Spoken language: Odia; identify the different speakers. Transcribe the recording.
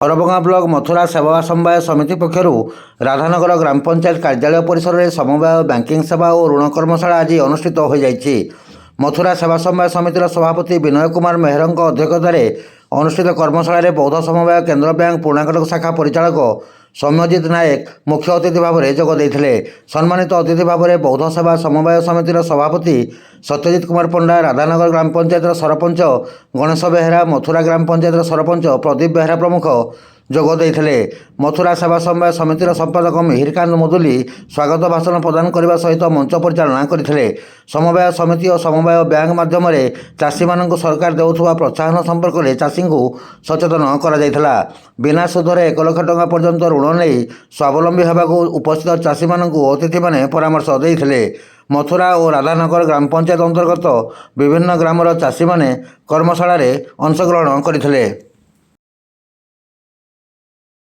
Speaker 1: ହରଭଙ୍ଗା ବ୍ଲକ ମଥୁରା ସେବା ସମବାୟ ସମିତି ପକ୍ଷରୁ ରାଧାନଗର ଗ୍ରାମ ପଞ୍ଚାୟତ କାର୍ଯ୍ୟାଳୟ ପରିସରରେ ସମବାୟ ବ୍ୟାଙ୍କିଂ ସେବା ଓ ଋଣ କର୍ମଶାଳା ଆଜି ଅନୁଷ୍ଠିତ ହୋଇଯାଇଛି। ମଥୁରା ସେବା ସମବାୟ ସମିତିର ସଭାପତି ବିନୟ କୁମାର ମେହେରଙ୍କ ଅଧ୍ୟକ୍ଷତାରେ ଅନୁଷ୍ଠିତ କର୍ମଶାଳାରେ ବୌଦ୍ଧ ସମବାୟ କେନ୍ଦ୍ର ବ୍ୟାଙ୍କ ପୁରୁଣାକଟକ ଶାଖା ପରିଚାଳକ ସୌମ୍ୟଜିତ ନାୟକ ମୁଖ୍ୟ ଅତିଥି ଭାବରେ ଯୋଗ ଦେଇଥିଲେ। ସମ୍ମାନିତ ଅତିଥି ଭାବରେ ବୌଦ୍ଧ ସେବା ସମବାୟ ସମିତିର ସଭାପତି ସତ୍ୟଜିତ କୁମାର ପଣ୍ଡା, ରାଧାନଗର ଗ୍ରାମ ପଞ୍ଚାୟତର ସରପଞ୍ଚ ଗଣେଶ ବେହେରା, ମଥୁରା ଗ୍ରାମ ପଞ୍ଚାୟତର ସରପଞ୍ଚ ପ୍ରଦୀପ ବେହେରା ପ୍ରମୁଖ ଯୋଗ ଦେଇଥିଲେ। ମଥୁରା ସେବା ସମବାୟ ସମିତିର ସମ୍ପାଦକ ମିହିରକାନ୍ତ ମୁଦୁଲି ସ୍ୱାଗତ ଭାଷଣ ପ୍ରଦାନ କରିବା ସହିତ ମଞ୍ଚ ପରିଚାଳନା କରିଥିଲେ। ସମବାୟ ସମିତି ଓ ସମବାୟ ବ୍ୟାଙ୍କ ମାଧ୍ୟମରେ ଚାଷୀମାନଙ୍କୁ ସରକାର ଦେଉଥିବା ପ୍ରୋତ୍ସାହନ ସମ୍ପର୍କରେ ଚାଷୀଙ୍କୁ ସଚେତନ କରାଯାଇଥିଲା। ବିନା ସୁଧରେ 1 ଲକ୍ଷ ଟଙ୍କା ପର୍ଯ୍ୟନ୍ତ ଋଣ ନେଇ ସ୍ୱାବଲମ୍ବୀ ହେବାକୁ ଉପସ୍ଥିତ ଚାଷୀମାନଙ୍କୁ ଅତିଥିମାନେ ପରାମର୍ଶ ଦେଇଥିଲେ। ମଥୁରା ଓ ରାଧାନଗର ଗ୍ରାମ ପଞ୍ଚାୟତ ଅନ୍ତର୍ଗତ ବିଭିନ୍ନ ଗ୍ରାମର ଚାଷୀମାନେ କର୍ମଶାଳାରେ ଅଂଶଗ୍ରହଣ କରିଥିଲେ।